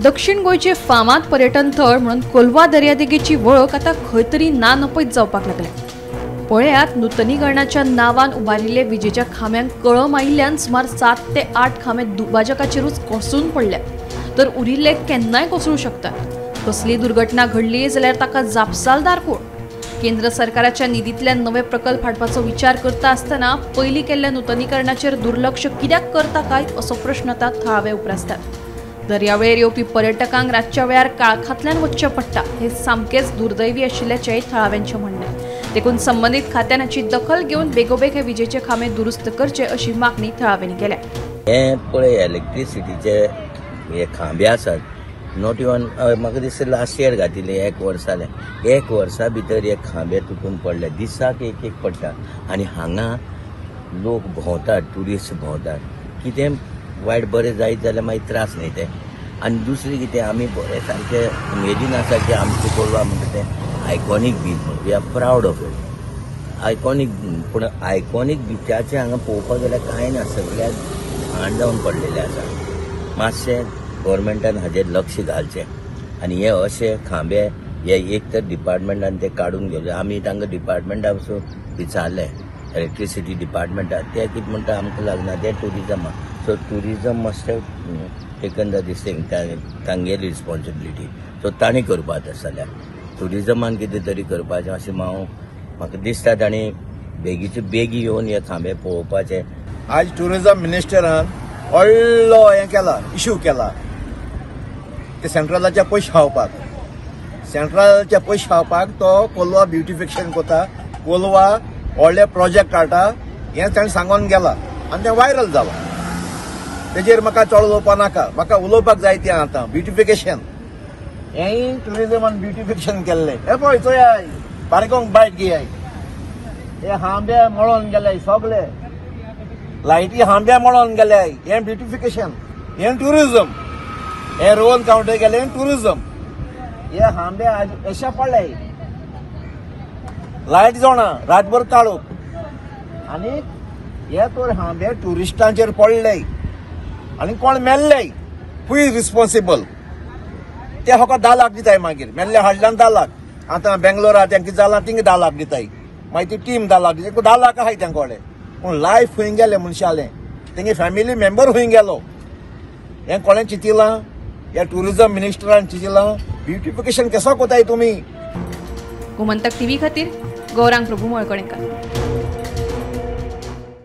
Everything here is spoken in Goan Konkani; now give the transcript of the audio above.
दक्षिण गोंयचे फामाद पर्यटन थळ म्हणून कोलवा दर्यादेगेची वळख आतां खंय तरी ना नपयत जावपाक लागल्या. पळयात, नुतनीकरणाच्या नांवान उबारिल्ले विजेच्या खांब्यांक कळम आयिल्ल्यान सुमार 7 ते 8 खांबे दुभाजकाचेरूच कोसळून पडल्यात, तर उरिल्ले केन्नाय कोसळूं शकतात. कसली दुर्घटना घडली जाल्यार ताका जापसालदार कोण? केंद्र सरकाराच्या निधींतल्यान नवे प्रकल्प हाडपाचो विचार करता आसतना पयलीं केल्ल्या नुतनीकरणाचेर दुर्लक्ष कित्याक करता काय असो प्रश्न आतां थळावे उप्रासतात. दर्यावेळेर येवपी पर्यटकांक रातच्या वेळार काळखांतल्यान वचचें पडटा हे सामकेंच दुर्दैवी आशिल्ल्याचेंय थळाव्यांचें म्हणणें. देखून संबंदीत खात्यान हाची दखल घेवन बेगोबेग हे विजेचे खांबे दुरुस्त करचे अशी मागणी थळाव्यांनी केल्या. हे पळय इलेक्ट्रिसिटीचे हे खांबे आसात, not even म्हाका दिसता लास्ट इयर घातिल्ले, एक वर्स जालें, एक वर्सा भितर हे खांबे तुटून पडले, दिसाक एक एक पडटा. आनी हांगा लोक भोंवतात, ट्युरिस्ट भोंवतात, कितें वायट बरें जायत जाल्यार मागीर त्रास न्ही ते. आनी दुसरें कितें, आमी बरें सारकें उमेदीन आसा की आमचें कोलवा म्हणटा तें आयकॉनीक बीच म्हणून, we are proud of it, iconic. पूण आयकॉनीक बिचाचें हांगा पळोवपाक गेल्यार कांय ना, सगळ्याक घाण जावन पडलेलें आसा. मातशें गव्हर्मेंटान हाजेर लक्ष घालचें आनी हे अशे खांबे हे एक तर डिपार्टमेंटान ते काडून घेवचे. आमी तांकां डिपार्टमेंटा पसून विचारलें, इलेक्ट्रिसिटी डिपार्टमेंटाक, ते कितें म्हणटा आमकां लागना, ते ट्युरिजमा. So tourism must have taken the this thing, तांगेली रिस्पॉन्सिबिलिटी, सो तांणी करपाक आसा जाल्यार ट्युरिजमान कितें तरी करपाचें अशें हांव म्हाका दिसता. तांणी बेगीचे बेगी येवन हे खांबे पळोवपाचे. आज ट्युरिजम मिनिस्टरान व्हडलो हें केला, इश्यू केला ते सेंट्रलाचे पयशे खावपाक, सेंट्रलाचे पयशे खावपाक तो कोलवा ब्युटिफिकेशन करता, कोलवा व्हडले प्रोजेक्ट काडटा हें ताणें सांगून गेला आनी तें व्हायरल जालां. तेजेर म्हाका चड उलोवपा नाका, म्हाका उलोवपाक जाय तें आतां ब्युटिफिकेशन हेंय ट्युरिजमान ब्युटिफिकेशन केल्लें. हें पळय चोयाय बारीकोंक बायट घेयाय, हे खांबे मळोन गेले सगळे, लायटी खांबे मळोन गेले, हें ब्युटिफिकेशन, हें ट्युरिजम, हे रोवन कावंटे गेले ट्युरिजम. हे खांबे आज अशे पडले, लायट जावना रातभर काळोख, आनी हे तर खांबे ट्युरिस्टांचेर पडले आनी कोण मेल्ले, हू is responsible? ते फकत 10 लाख दिताय, मागीर मेल्ले हाडल्यान 10 लाख, आतां बेंगलोरा तेंका जालां तिंगा 10 लाख दिताय, मागीर ती टीम 10 लाख दिताय, 10 लाख आहाय तेंका कडेन. पूण लायफ खंय गेलें मनशालें, तेंगे फॅमिली मेंबर खंय गेलो, हें कोणें चिंतिलां? ह्या ट्युरिजम मिनिस्टरान चिंतिलां? ब्युटिफिकेशन कसो कोताय तुमी? गोमंतक टीव्ही खातीर गौरांग प्रभू मळकणेकर.